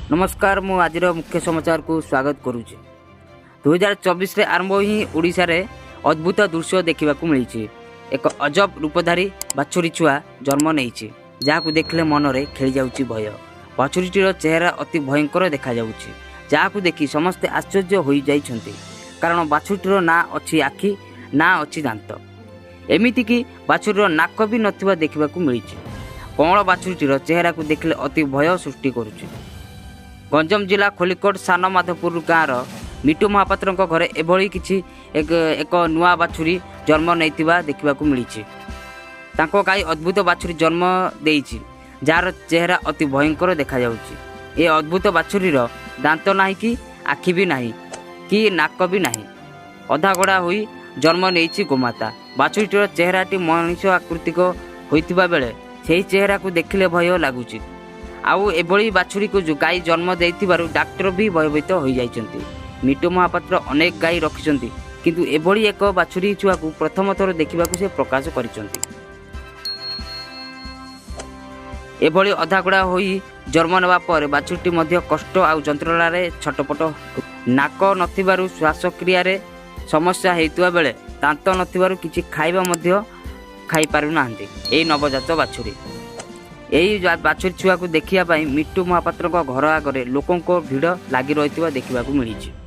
ନମସ୍କାର, ମୁଁ ଆଜିର ମୁଖ୍ୟ ସମାଚାରକୁ ସ୍ୱାଗତ କରୁଛି। 2024ରେ ଆରମ୍ଭ ହିଁ ଓଡ଼ିଶାରେ ଅଦ୍ଭୁତ ଦୃଶ୍ୟ ଦେଖିବାକୁ ମିଳିଛି। ଏକ ଅଜବ ରୂପଧାରୀ ବାଛୁରୀ ଛୁଆ ଜନ୍ମ ନେଇଛି, ଯାହାକୁ ଦେଖିଲେ ମନରେ ଖେଳିଯାଉଛି ଭୟ। ବାଛୁରୀଟିର ଚେହେରା ଅତି ଭୟଙ୍କର ଦେଖାଯାଉଛି, ଯାହାକୁ ଦେଖି ସମସ୍ତେ ଆଶ୍ଚର୍ଯ୍ୟ ହୋଇଯାଇଛନ୍ତି। କାରଣ ବାଛୁରୀଟିର ନା ଅଛି ଆଖି, ନା ଅଛି ଦାନ୍ତ। ଏମିତିକି ବାଛୁରୀର ନାକ ବି ନଥିବା ଦେଖିବାକୁ ମିଳିଛି। କଅଁଳ ବାଛୁରୀଟିର ଚେହେରାକୁ ଦେଖିଲେ ଅତି ଭୟ ସୃଷ୍ଟି କରୁଛି। ଗଞ୍ଜାମ ଜିଲ୍ଲା ଖଲିକୋଟ ସାନ ମାଧପୁର ଗାଁର ମିଟୁ ମହାପାତ୍ରଙ୍କ ଘରେ ଏଭଳି କିଛି ଏକ ନୂଆ ବାଛୁରୀ ଜନ୍ମ ନେଇଥିବା ଦେଖିବାକୁ ମିଳିଛି। ତାଙ୍କ ଗାଈ ଅଦ୍ଭୁତ ବାଛୁରୀ ଜନ୍ମ ଦେଇଛି, ଯାହାର ଚେହେରା ଅତି ଭୟଙ୍କର ଦେଖାଯାଉଛି। ଏ ଅଦ୍ଭୁତ ବାଛୁରୀର ଦାନ୍ତ ନାହିଁ କି ଆଖି ବି ନାହିଁ କି ନାକ ବି ନାହିଁ। ଅଧାଗଢ଼ା ହୋଇ ଜନ୍ମ ନେଇଛି ଗୋମାତା। ବାଛୁରୀଟିର ଚେହେରାଟି ମଣିଷ ଆକୃତିକ ହୋଇଥିବା ବେଳେ ସେହି ଚେହେରାକୁ ଦେଖିଲେ ଭୟ ଲାଗୁଛି। ଆଉ ଏଭଳି ବାଛୁରୀକୁ ଗାଈ ଜନ୍ମ ଦେଇଥିବାରୁ ଡାକ୍ତର ବି ଭୟଭୀତ ହୋଇଯାଇଛନ୍ତି। ମିଟୁ ମହାପାତ୍ର ଅନେକ ଗାଈ ରଖିଛନ୍ତି, କିନ୍ତୁ ଏଭଳି ଏକ ବାଛୁରୀ ଛୁଆକୁ ପ୍ରଥମ ଥର ଦେଖିବାକୁ ସେ ପ୍ରକାଶ କରିଛନ୍ତି। ଏଭଳି ଅଧାଗଢ଼ା ହୋଇ ଜନ୍ମ ନେବା ପରେ ବାଛୁରୀଟି ମଧ୍ୟ କଷ୍ଟ ଆଉ ଯନ୍ତ୍ରଣାରେ ଛଟପଟ। ନାକ ନଥିବାରୁ ଶ୍ୱାସକ୍ରିୟାରେ ସମସ୍ୟା ହେଉଥିବା ବେଳେ ଦାନ୍ତ ନଥିବାରୁ କିଛି ଖାଇବା ମଧ୍ୟ ଖାଇପାରୁନାହାନ୍ତି ଏହି ନବଜାତ ବାଛୁରୀ। ଏହି ବାଛୁରୀ ଛୁଆକୁ ଦେଖିବା ପାଇଁ ମିଟୁ ମହାପାତ୍ରଙ୍କ ଘର ଆଗରେ ଲୋକଙ୍କ ଭିଡ଼ ଲାଗି ରହିଥିବା ଦେଖିବାକୁ ମିଳିଛି।